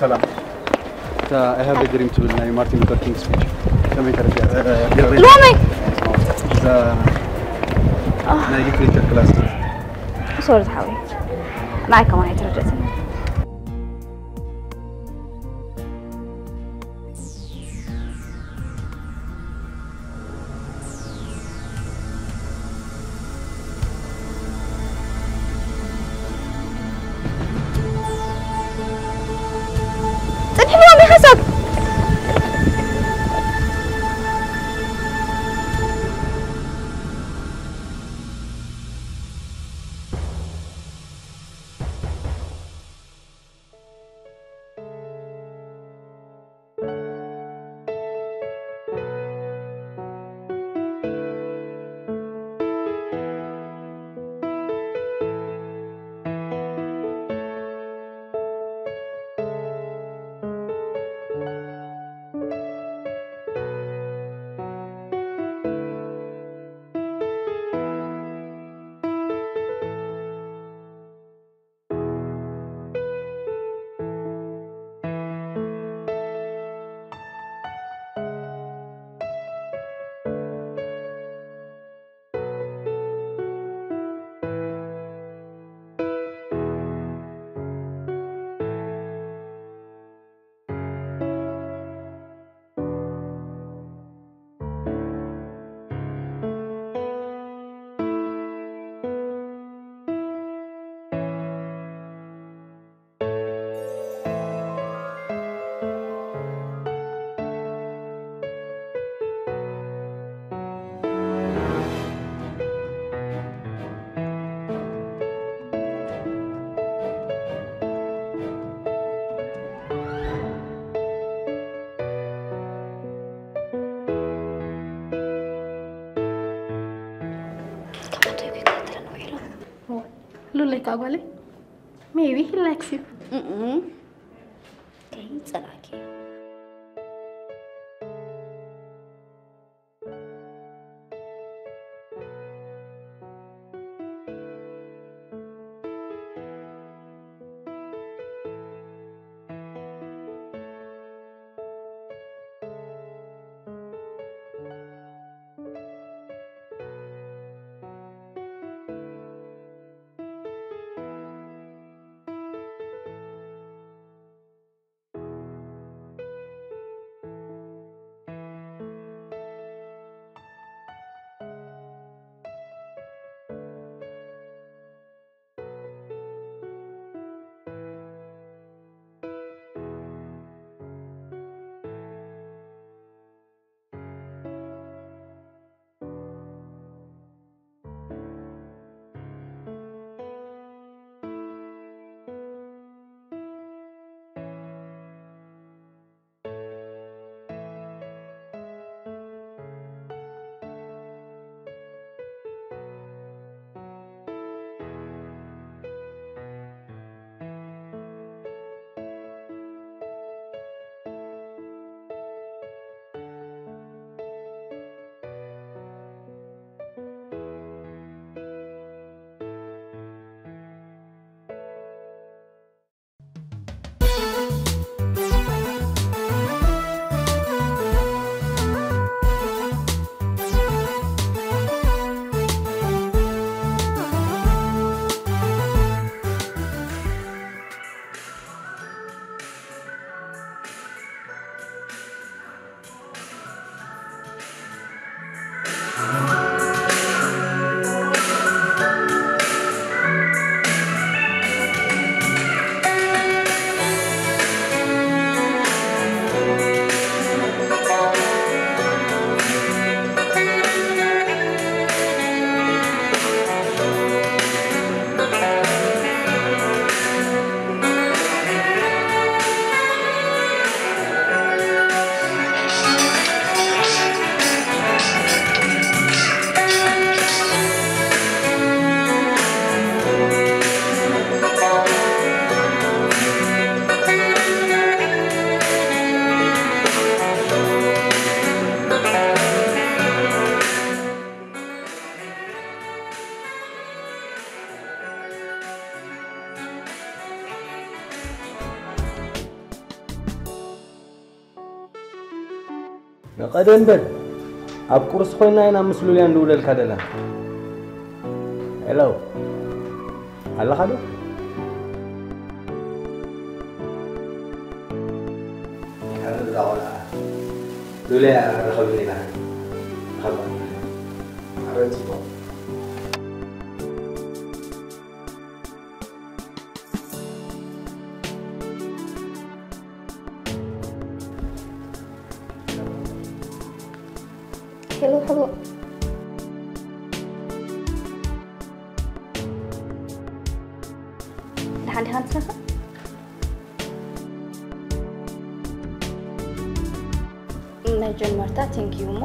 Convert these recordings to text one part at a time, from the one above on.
ሰላም። እታ I have a dream ትብል ናይ ማርቲን ሉተር ኪንግ ስፒች ከመይ ተረዲኣ? ሎሚ እዛ ናይ ሊትሬቸር ክላስ ሶሪ ዝሓወይ፣ ንዓይ ከማን ኣይተረደእትን። ጽንሕኒ ሎሚ ሓሳብ። ሉለይ ካብ ጓለይ maybe he likes you. ከይጸላኪ። ቀደም በል። ኣብ ቁርሲ ኮይና ኢና ምስ ሉልያ ንድውለልካ ደላ። ሄሎ፣ ኣለኻ ዶ? ካልእ እዛ ቆልዓ ሉልያ ርኸብኒ ኢላ። ርኸባ። ኣረ ጽቡቕ። ሄሎ፣ ሕቡእ። ደሓን ዲኻ ንስኻ? መጀመርታ ቴንኪዩ እሞ፣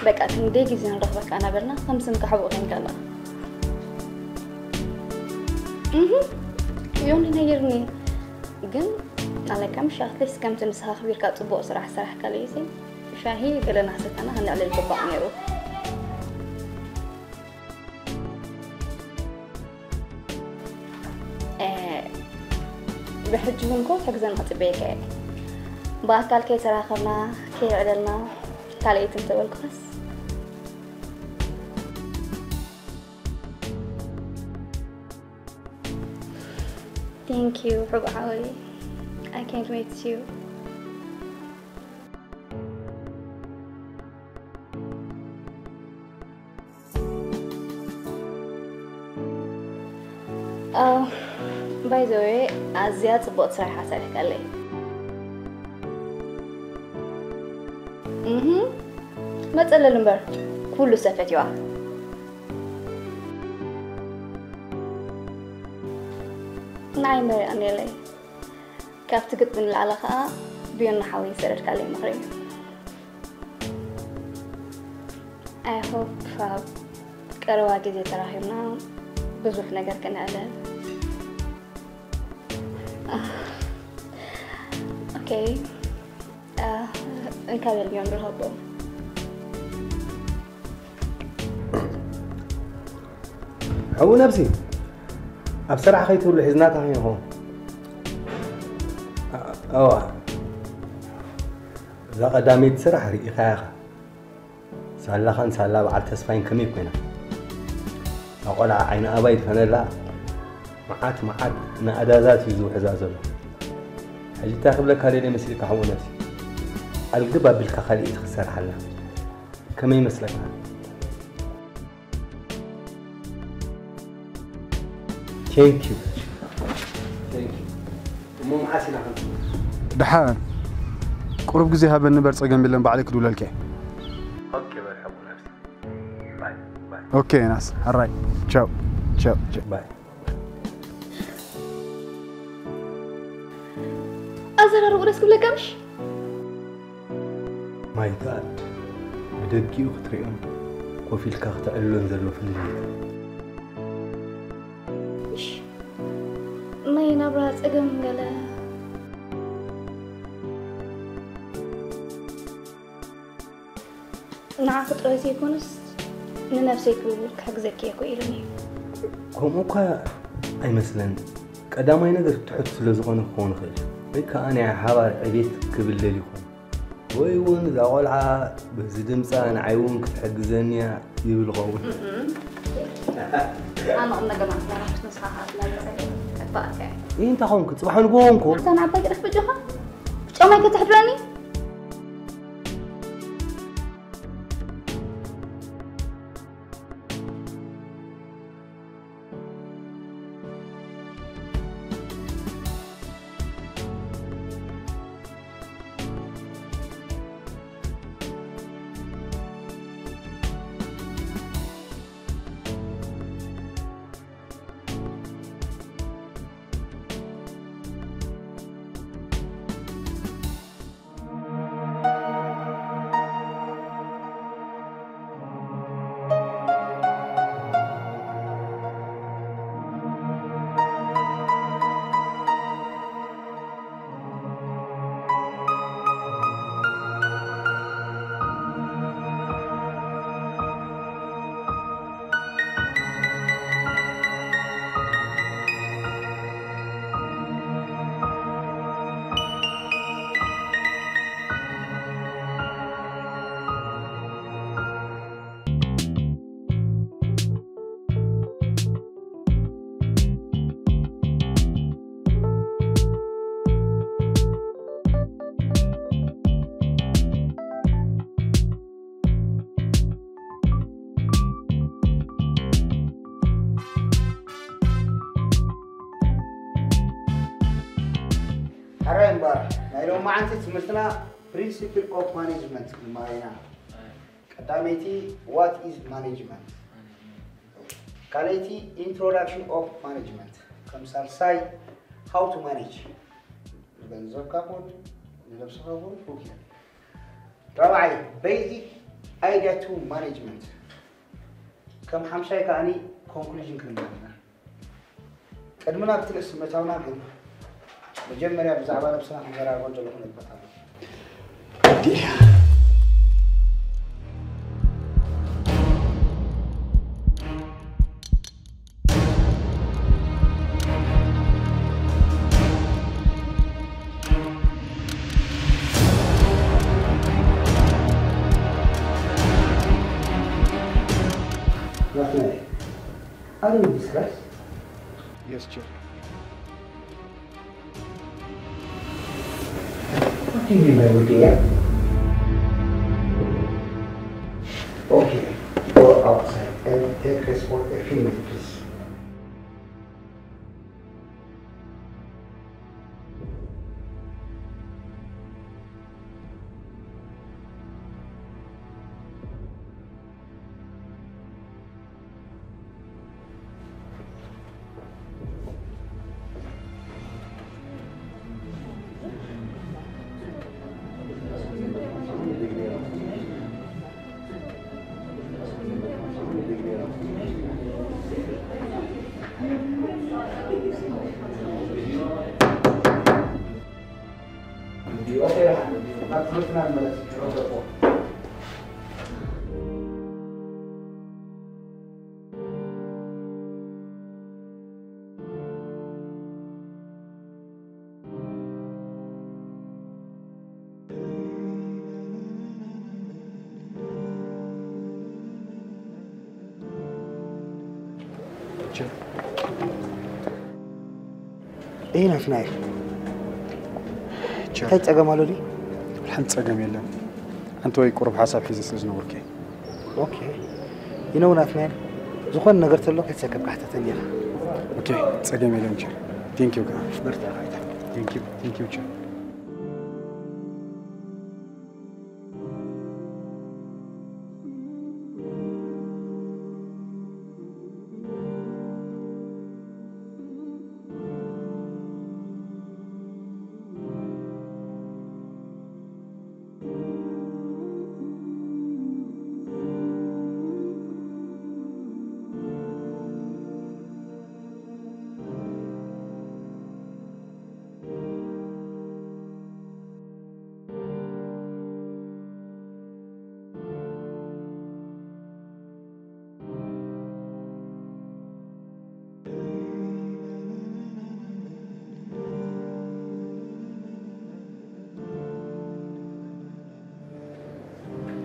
በቃ ክንደይ ግዜ ንረኽበካ እናበልና ከም ስምካ ሕቡእ ኮይንካ ኣለኻ። እህ፣ ዮኒ ነጊርኒ። ግን ኣለካ ምሽ ኣትሊስት ከምቲ ንስኻ ኣኽቢርካ ጽቡቕ ስራሕ ሰራሕካለይሲ፣ ሻሂ ገለ እናሰተና ከነዕልል ግባእ ነይሩ። ብሕጂ እውን እኮ ትሕግዘና ክጽበየካ እየ። ብኣካል ከይተራኸብና ከየዕለልና ካልኣይቲ እንተበልኩኻስ። Thank you ሕቡእ ሓወይ። I can't wait to see you. By the way ኣዝያ ጽቡቕቲ ስራሕ ኢኻ ሰሪሕካለይ። እህ መጸለል እምበር ኩሉ ሰብ ፈትይዋ። ንዓይ መሪቕኒ የለይ። ካብቲ ግጥሚ ንላዕሊ ኸኣ ብዮና ሓወይ ዝሰደድካለይ ምኽሪ እዩ። I hope ኣብ ቀረባ ግዜ ተራኺብና ብዙሕ ነገር ክነዕልል። ኦኬ፣ እንካ በልዮም ንረኸቦም። ሕቡ ነብሲ ኣብ ስራሕ ከይትብሉ ሒዝናታ ከይንኾ። ኣዋ እዛ ቀዳመይቲ ስራሕ ርኢኻያ ኢኻ። ሳላኻን ሳላ በዓል ተስፋይን ከመይ ኮይና? እዛ ቆልዓ ዓይኒ ኣባይ ትኾነላ። መዓት መዓት ንኣዳዛት እዩ ዝውሕዛ ዘሎ። ሕጂ እንታይ ክብለካ ደልየ መሲልካ ሕቡ ነብሲ? ኣልግብ ኣቢልካ ካልእ ኢቲ ክትሰርሓላ። ከመይ ይመስለካ? Thank you. Thank you. እሞ መዓስ ኢና ክንጽበ? ደሓን ቁሩብ ግዜ ሃበኒ እምበር ጸገም የለን ባዕለይ ክድውለልኪ እየ። ኦኬ በል ሕቡ ነብሲ። ባይ ባይ። ኦኬ ዮናስ ሕራይ ቻው ቻው ቻው። ባይ። ኣዘራርብኡ ደስ ክብለካ ምሽ? My God፣ ብደጊኡ ክትርእዮን ኮፍ ኢልካ ክተዕልሎን ዘሎ ፍልልይ። ናይ ናብራ ጸገም ገለ። ንዓኺ ጥራይ ዘይኮነስ ንነብሰይ ክብል ክሕግዘኪ እየ እኮ ኢሉኒ። ከምኡ እኳ ኣይመስለን። ቀዳማይ ነገር ትሑት ስለ ዝኾነ ክኸውን ይኽእል፣ ወይ ከኣ ናይ ሓባር ዕቤት ክብል ደልዩ ይኸውን። ወይ እውን እዛ ቆልዓ በዚ ድምጻ ንዓይ እውን ክትሕግዘኒ እያ ይብል ይኸውን። ኣነ ቁም ነገር ማለት መራሕቲ ንስኻ ከኣ ስለ ዝጸገም እባእካ እየ። ይህ እንታይ ኾንክ? ጽባሕ ንግሆ እንኮ ኣታ ንዓባይ ገደፍ በጃኻ ጫማይ ከተሕድረኒ። ሕራይ እምበኣር፣ ናይ ሎማዓንቲ ትምህርትና Principle of Management ክንመሃር ኢና። ቀዳመይቲ what is management፣ ካልኣይቲ Introduction of Management፣ ከም ሳልሳይ how to manage፣ ንገንዘብካ ኩን ንነብስኻ ኩን። ራብዓይ basic idea to management፣ ከም ሓምሻይ ከኣኒ conclusion ክንመሃር ኢና። ቅድሚ ናብቲ ርእሲ ምእታውና ግን፣ መጀመርያ ብዛዕባ ነብስና ክንዘራረቦ እንከለኹ ንግበት ኣሎ። What do you discuss? Yes, Chair. What do you mean by looking at? Okay, go outside and take rest for a few minutes, please. እይ ናትናኤል፣ ቸር። እንታይ ጸገም ኣሎ ድዩ? ሓንቲ ጸገም የለን። ኣንተ ወይ ቁሩብ ሓሳብ ሒዘ ስለ ዝነበርኩ እየ። ኦኬ። ይነው ናትናኤል፣ ዝኾነ ነገር ተሎ ከይተሰከፍካ ሕተተኒ ኢኻ። ኦኬ፣ ጸገም የለን ቸር። ቴንክ ዩ ከኣ። በርትዕ ካይታ። ቴንክ ዩ፣ ቴንክ ዩ ቸር።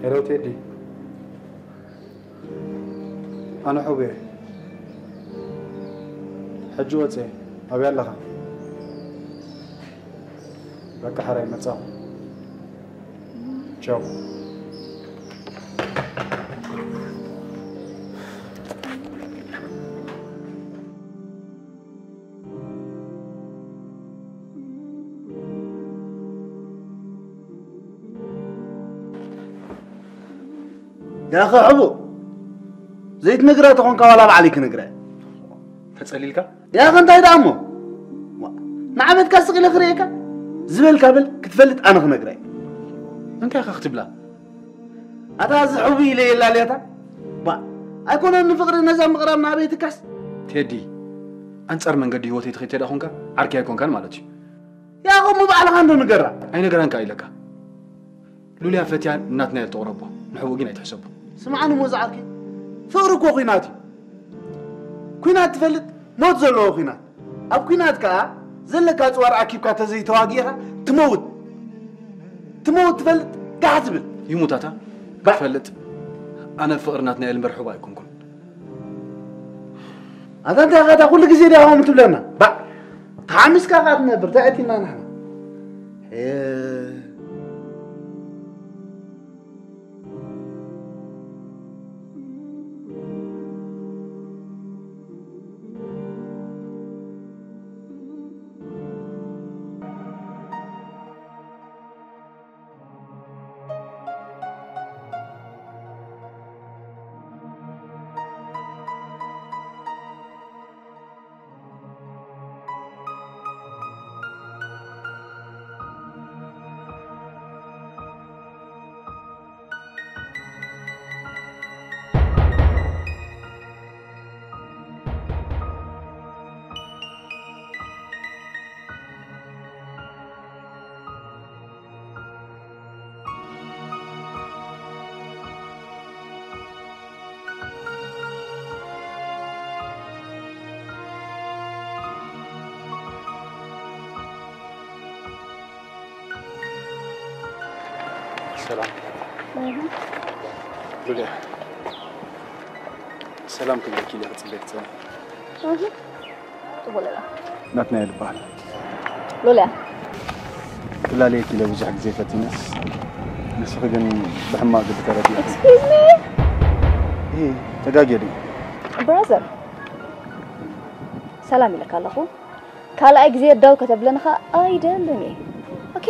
ሄሎ ቴዲ፣ ኣነ ሑብ እየ። ሕጂ ወፀ። ኣበይ ኣለኻ? በቃ ሕራይ መጻኹ። ቻው። ያኸ ሕቡእ ዘይትነግራ ተኾንካ ዋላ ባዕለይ ክነግራ። ተጸሊልካ? ያኸ እንታይ ደኣ እሞ? ዋ፣ ንዓመትካ ስቕ ኢለ ክርእየካ? ዝበልካ በል ክትፈልጥ ኣነ ክነግራ እየ። እንታይ ኢኻ ክትብላ? ኣታ እዚ ሕቡእ ኢለ የላልያታ? ባ፣ ኣይኮነን ንፍቕሪ ነዛ ምቕራብ ናበይ ትካስ? ቴዲ፣ ኣንጻር መንገዲ ህይወተይ ትኸይድ ተደኣ ኾንካ ዓርኪ ኣይኮንካን ማለት እዩ። ያኸ እሞ ባዕልኻ እንዶ ንገራ። ኣይነገራን ከኣ ኢለካ። ሉልያ ፈትያ ናትናኤል ተቕረቦ፣ ንሕቡእ ግን ኣይትሕሰቦ። ስምዓኒ እሞ ዝዓርከይ፣ ፍቕሪ እኮ ኲናት እዩ። ኲናት ትፈልጥ? ሞት ዘለዎ ኲናት። ኣብ ኲናት ከኣ ዘለካ ኣጽዋር ኣኪብካ ተዘይተዋጊእኻ ትመውት። ትመውት ትፈልጥ? ጋሕ ትብል። ይሙት ኣታ። ባ- ትፈልጥ? ኣነ ፍቕሪ ናትናኤል እምበር ሕቡእ ኣይኮንኩን። ኣታ እንታይ ኢኻ እታ ኩሉ ግዜ ዲኻ ከምኡ ትብለና? ባዕ! ተሓሚስካ ከኣ ትነብር፣ እንታይ ኣእቲና ንሕና? ሄ። ሰላም ሉልያ፣ ሰላም ክብለኪ ኢለ ክጽበየኪ ጸኒሐ። ጽቡቕ ሌላ። ናትናኤል እበሃል። ሉልያ። ክላለየኪ ኢለ ብዙሕ ግዜ ፈቲነስ፣ ንስኺ ግን ብሕማቕ ግዲ ተረዲእኪ። Excuse me? እይ፣ ተጋግየ ድዩ? Brother፣ ሰላም ኢለካ ኣለኹ። ካልኣይ ግዜ ደው ከተብለኒ ኸኣ ኣይደልን እየ። ኦኬ?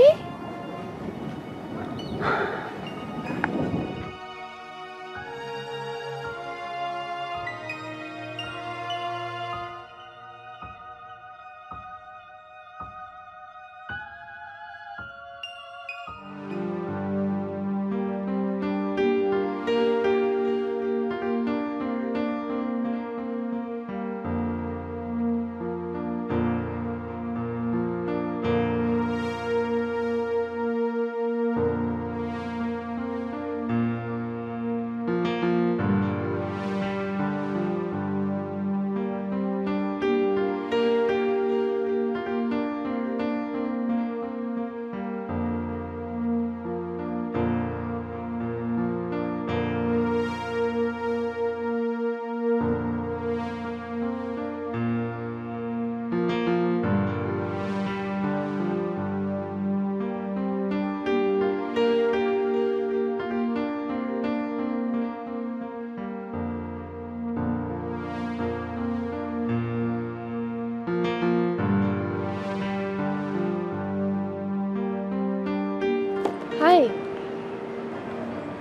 ሃይ።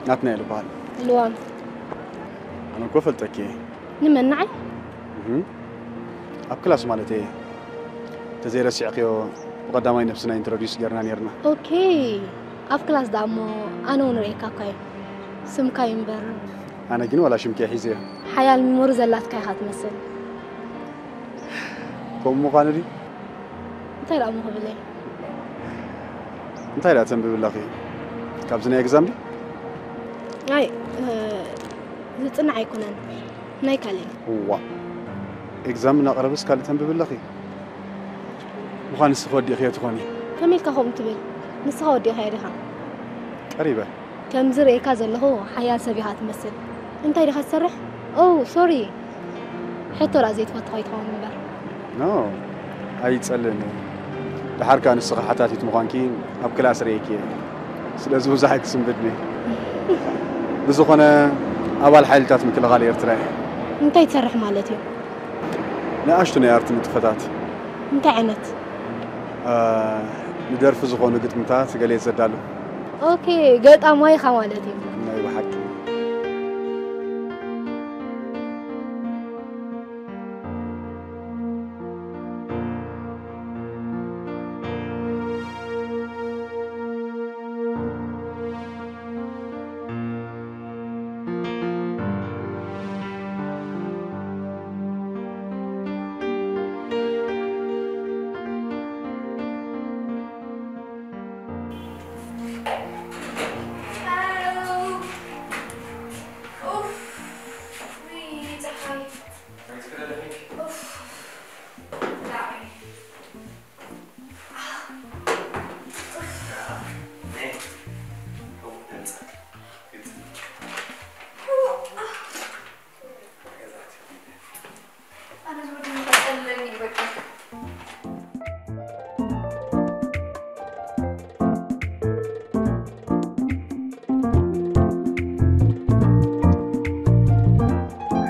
ናትናኤል እበሃል። ልዋም። ኣነ እኮ ፈልጠኪ እየ። ንመን፣ ንዓይ? እህ። ኣብ ክላስ ማለት እየ። ተዘይረሲዕክዮ፣ ብቐዳማይ ነብስና ኢንትሮዲስ ጌርና ኔርና። ኦኬ። ኣብ ክላስ ደኣ እሞ ኣነ እውን ርእየካ እኳ እየ። ስምካ እዩ እምበር። ኣነ ግን ዋላ ሽምኪ ሒዘዮ። ሓያል ሚሞሪ ዘላትካ ኢኻ ትመስል። ከምኡ ምዃኑ ድዩ? እንታይ ደኣ እሞ ክብል እየ? እንታይ ደኣ ተንብቢ ኣለኺ? ካብዚ ናይ ኤግዛም ድዩ? ኣይ፣ እ፣ ዝጽናዕ ኣይኮነን። ናይ ካልእ። እዋ። ኤግዛም እናቐረበስ ካልእ ተንብቢ ኣለኺ? ምዃን ንስኺ ወዲእኽዮ ትኾኒ። ከመይ ኢልካ ከምኡ ትብል? ንስኻ ወዲእኻዮ ዲኻ? ቀሪበ። ከም ዝርእየካ ዘለኹ ሓያል ሰብ ኢኻ ትመስል። እንታይ ዲኻ ትሰርሕ? ኦ፣ ሶሪ። ሕቶ ደኣ ዘይትፈቱ ከይትኸውን እምበር። ኖ፣ ኣይጸልእን እየ። ደሓር ከኣ ንስኺ ሓታቲት ምዃንኪ ኣብ ክላስ ርእየኪ እየ። ስለዚ ብዙሕ ኣይክስንብድን እየ። ብዝኾነ፣ ኣባል ሓይልታት ምክልኻል ኤርትራ እየ። እንታይ ትሰርሕ ማለት እዩ? ንኣሽቱ ናይ ኣርት ንጥፈታት። እንታይ ዓይነት? አ፣ ንደርፊ ዝኾኑ ግጥምታት ገለ እየ ዘዳሉ። ኦኬ፣ ገጣማይ ኢኻ ማለት እዩ። ናይ ብሓቂ።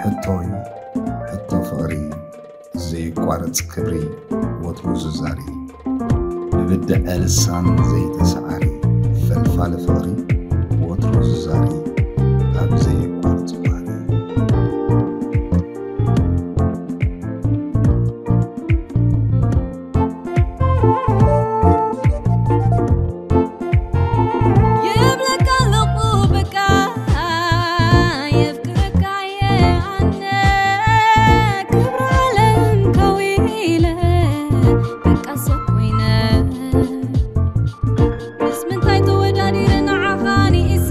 ሕቶ እዩ፣ ሕቶ ፍቕሪ፣ ዘየቋርጽ ክብሪ ወትሩ ዝዛሪ፣ ብብድዐ ልሳን ዘይተሰዓሪ፣ ፈልፋሊ ፍቕሪ ወትሩ ዝዛሪ፣ ኣብ ዘየቋርጽ ባህሪ። ይብለካ ኣለኹ በቃ፣ የፍቅረካ እየ ኣነ፣ ክብረ ዓለም ከዊለ፣ በቃ ሰብ ኮይነ። ምስ ምንታይ ተወዳዲረ ንዓኻ ንኢሰ፣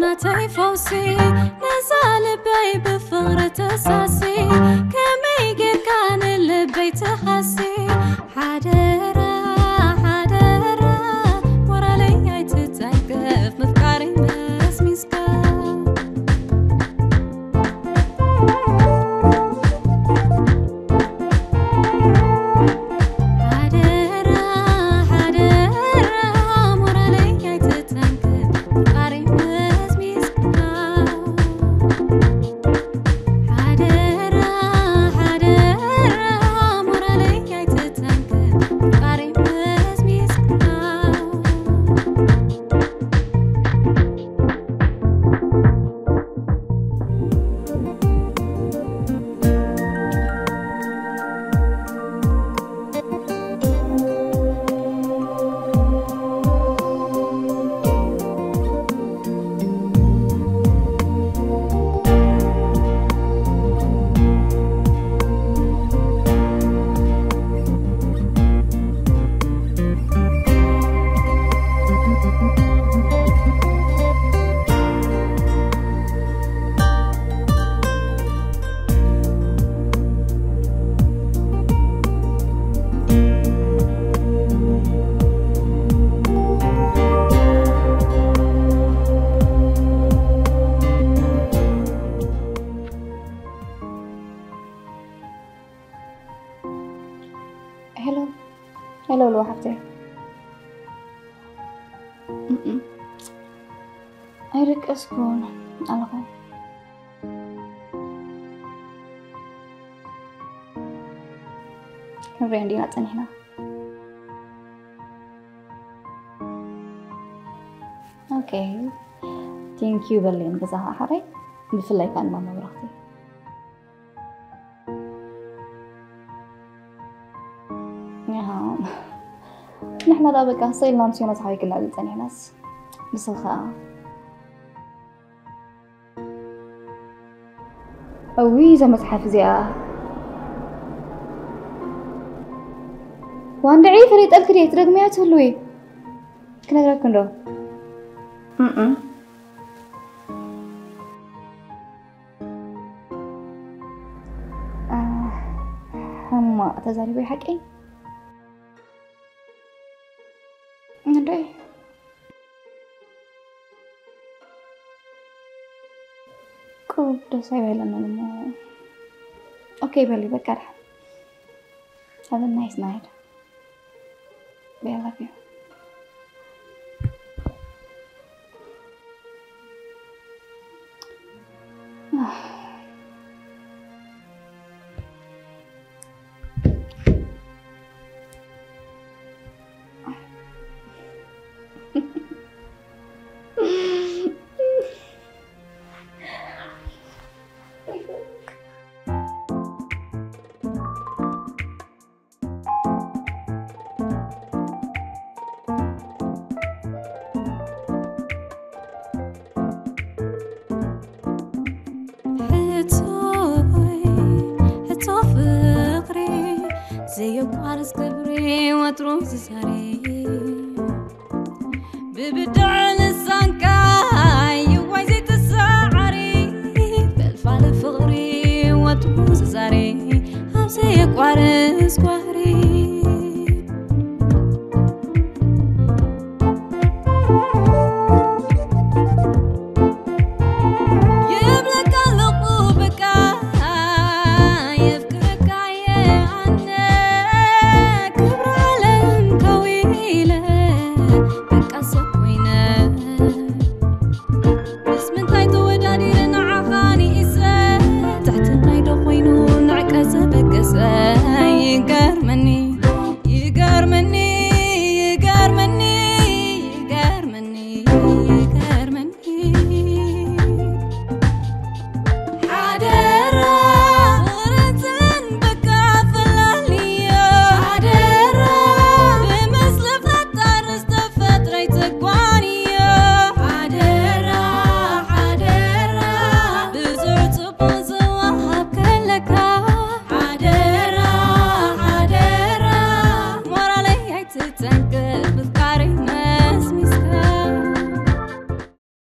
ናተይ ፈውሲ ነዛ ልበይ ብፍቕሪ ተሳሲ፣ ከመይ ጌርካ ንልበይ ትሃሲ? ሓደራ፣ ሓደራ፣ ሞራለይ ኣይትጸግፍ፣ ምፍቃረይ መስሚስካ። ሓደራ፣ ሓደራ፣ ሞራለይ ኣይትጸግፍ፣ ምፍቃረይ መስሚስካ። ሓደራ፣ ሓደራ፣ ሞራለይ ኣይትጸግፍ፣ ምፍቃረይ መስሚስካ። ሄሎ፣ ሄሎ፣ ሄሎ፣ ሓፍተይ። እም፣ ኣይደቀስኩን ኣለኹ። ክንሪኦ እንዲና ጸኒሕና። ኦኬ፣ ቴንክ ዩ በለይ፣ ንገዛኻ ሓረይ፣ ብፍላይ ከኣ ንማማ ብራኽቲ። ያው፣ ንሕና ደኣ በቃ ስቕ ኢልና ምስ ዮናስ ሓወይ ክናደድ ጸኒሕናስ፣ ንስኺ ከኣ። እውይ፣ እዛ መጽሓፍ እዚኣ። ዋንድዒ፣ ፈሊጠልኪ ድየ? ትደግምያ ትህልዊ። ክነግረኪ እንዶ። እም። አ፣ ሕማቕ ተዛሪበ ሓቀይ። እንዴ? ቁሩብ ደስ ኣይበለንን እሞ። ኦኬ በሊ፣ በቃ፣ ደሓን። Have a nice night. Be I love you. ሕቶይ፣ ሕቶ ፍቕሪ፣ ዘየቋርጽ ክብሪ ወትሩ ዝዛሪ። ብብድዐ